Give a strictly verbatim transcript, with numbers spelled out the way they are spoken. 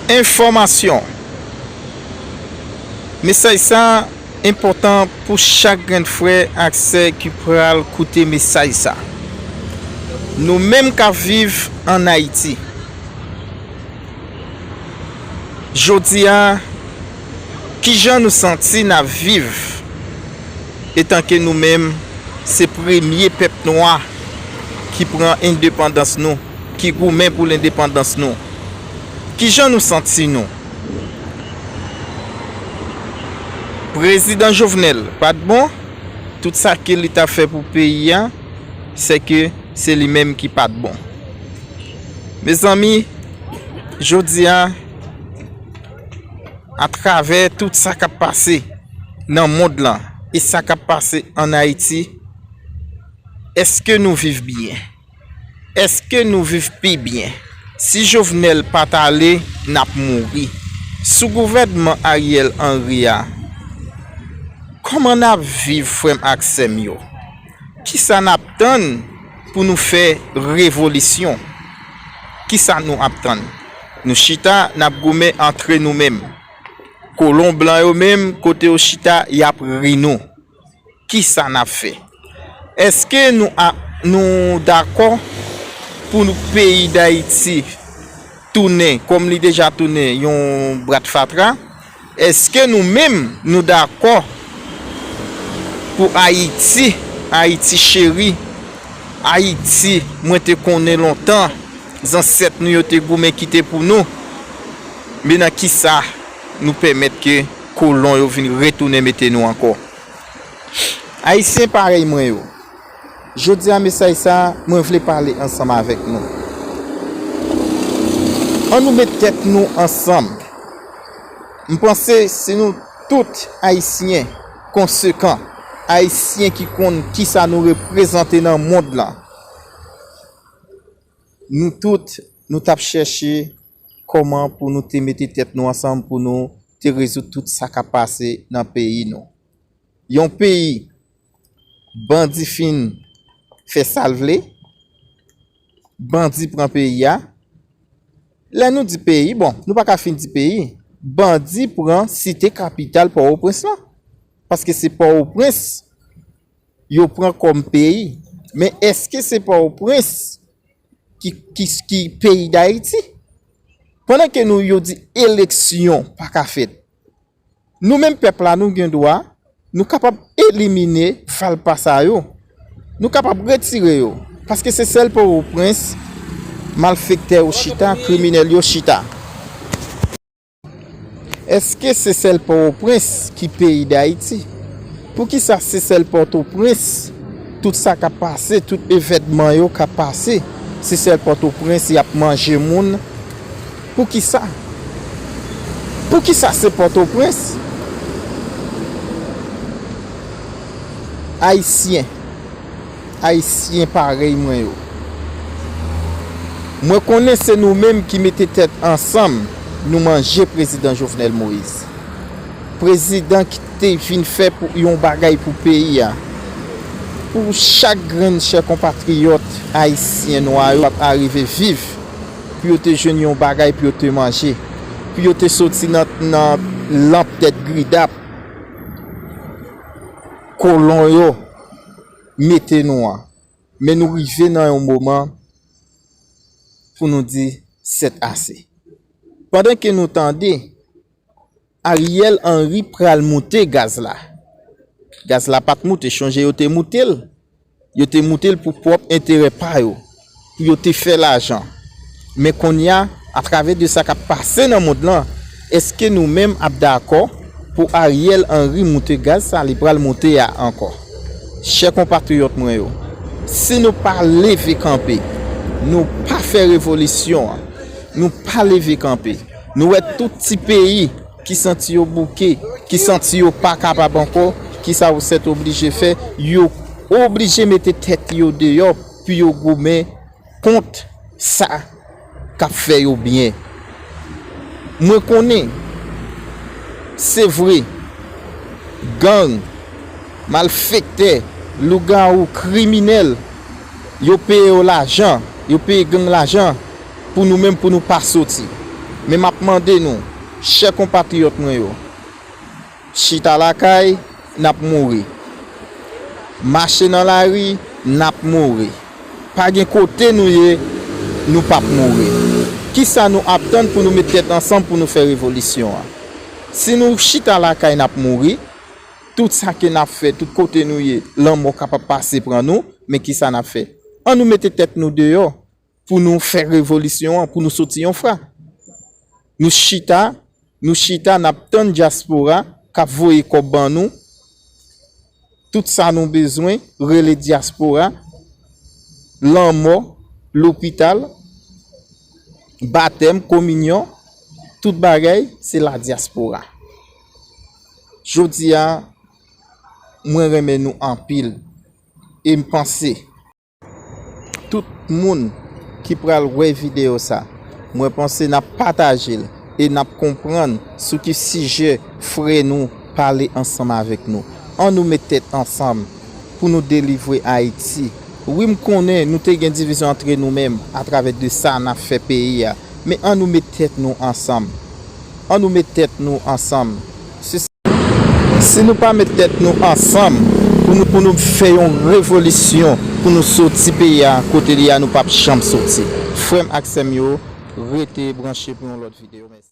Enfòmasyon. Mesaj sa enpòtan pou chak grenn frè ak sè ki pral koute mesaj sa. Nou menm k ap viv ann Ayiti, jodi a, kijan nou santi n ap viv, etanke nou menm se premye pèp nwa ki pran endepandans nou, ki goumen pou lendepandans nou? Kijan nou santi nou? Prezidan Jovenel pa t bon. Tout sa ke li t ap fè pou peyi a, se ke se li menm ki pa t bon. Mezanmi, jodi a, atravè tout sa k ap pase nan mond lan e sa k ap pase ann Ayiti, èske nou viv byen? Èske nou viv pi byen? Si Jovenel pa t ale, n ap mouri. Sou gouvènman Ariel Henry a, kòman n ap viv, frè m ak sè m yo? Kisa n ap tann pou nou fè revolisyon? Kisa nou ap tann? Nou chita, n ap goumen antre nou menm. Kolon blan yo menm, kote yo chita, y ap ri nou. Kisa n ap fè? Èske nou a, nou dakò pou nou peyi Dayiti tounen, kòm li deja tounen, yon bwat fatra? Èske nou menm, nou dakò pou Ayiti, Ayiti cheri, Ayiti mwen te konnen lontan, zansèt nou yo te goumen kite pou nou? Men nan kisa nou pèmèt ke kolon yo vin retounen mete nou ankò? Ayisyen parèy mwen yo, jodi a mesaj sa a, mwen vle pale ansanm avèk nou. Ann nou met tèt nou ansanm. M panse si nou tout Ayisyen konsekan, Ayisyen ki konn kisa nou reprezante nan mond lan, nou tout, nou t ap chèche kòman pou nou te mete tèt nou ansanm pou nou te rezoud tout sa k ap pase nan peyi nou. Yon peyi bandi fin fè sa l vle, bandi pran peyi a. Lè nou di peyi, bon, nou pa ka fin di peyi. Bandi pran site kapital Pòtoprens lan. Paske se Pòtoprens yo pran kòm peyi. Men èske se Pòtoprens ki, ki, ki peyi Dayiti? Pandan ke nou, yo di eleksyon pa ka fèt, nou menm pèp la, nou gen dwa, nou kapab elimine valpa sa yo. Nou kapab retire yo. Paske se sèl Pòtoprens malfektè yo chita, kriminèl yo chita. Èske se sèl Pòtoprens ki peyi Dayiti? Poukisa se sèl Pòtoprens tout sa k ap pase, tout evènman yo k ap pase, se sèl Pòtoprens y ap manje moun? Poukisa? Poukisa se Pòtoprens? Ayisyen, Ayisyen parèy mwen yo, mwen konnen se nou menm ki mete tèt ansanm, nou manje prezidan Jovenel Moïse. Prezidan ki te vin fè pou yon bagay pou peyi a. Pou chak grenn chè konpatriyòt ayisyen nwa yo ap arive viv, pou yo te jwenn yon bagay pou yo te manje, pou yo te soti nan, nan lanp tèt gridap kolon yo mete nou an. Men nou rive nan yon moman pou nou di sèt ase. Pandan ke nou tande Ariel Henry pral moute gaz la. Gaz la pa t moute, chonje yo te moute l. Yo te moute l pou pwòp enterè pa yo, pou yo te fè lajan. Men kounye a, atravè de sa k ap pase nan mond lan, èske nou menm ap dakò pou Ariel Henry moute gaz sa li pral moute a ankò? Chè konpatriyòt mwen yo, si nou pa leve kanpe, nou pa fè revolisyon an, nou pa leve kanpe, nou wè tout ti peyi ki santi yo bouke, ki santi yo pa kapab ankò, kisa yo sètoblije fè? Yo oblije mete tèt yo deyò pou yo goumen kont sa k ap fè yo byen. Mwen konnen, se vre, gang, malfektè, lougawou, kriminèl, yo peye yo lajan, yo peye gang lajan pou nou menm, pou nou pa soti. Men m ap mande nou, chè konpatriyòt mwen yo, chita lakay, n ap mouri. Mache nan lari, n ap mouri. Pa gen kote nou ye, nou p ap mouri. Kisa nou ap tann pou nou met tèt ansanm pou nou fè revolisyon an? Si nou chita lakay, n ap mouri. Tout sa ke n ap fè, tout kote nou ye, lanmò kapab pase pran nou, men kisa n ap fè? An nou mete tèt nou deyò pou nou fè revolisyon an, pou nou soti yon fwa. Nou chita, nou chita, n ap tann dyaspora k ap voye kòb ban nou. Tout sa nou bezwen, rele dyaspora, lanmò, lopital, batèm, kominyon, tout bagay, se la dyaspora. Jodi a, mwen renmen nou anpil. E m panse, tout moun ki pral wè videyo sa, mwen panse n ap pataje l e n ap konprann sou ki sijè frè nou pale ansanm avèk nou. An nou met tèt ansanm pou nou delivre Ayiti. Wi, m konnen nou te gen divizyon antre nou menm atravè de sa n ap fè peyi a. Men an nou met tèt nou ansanm. An nou met tèt nou ansanm. Se Si nou pa met tèt nou ansanm pou nou, pou nou fè yon revolisyon, pou nou soti peyi a kote li a, nou p ap janm soti. Frè m ak sè m yo, rete branche pou yon lòt videyo. Mèsi.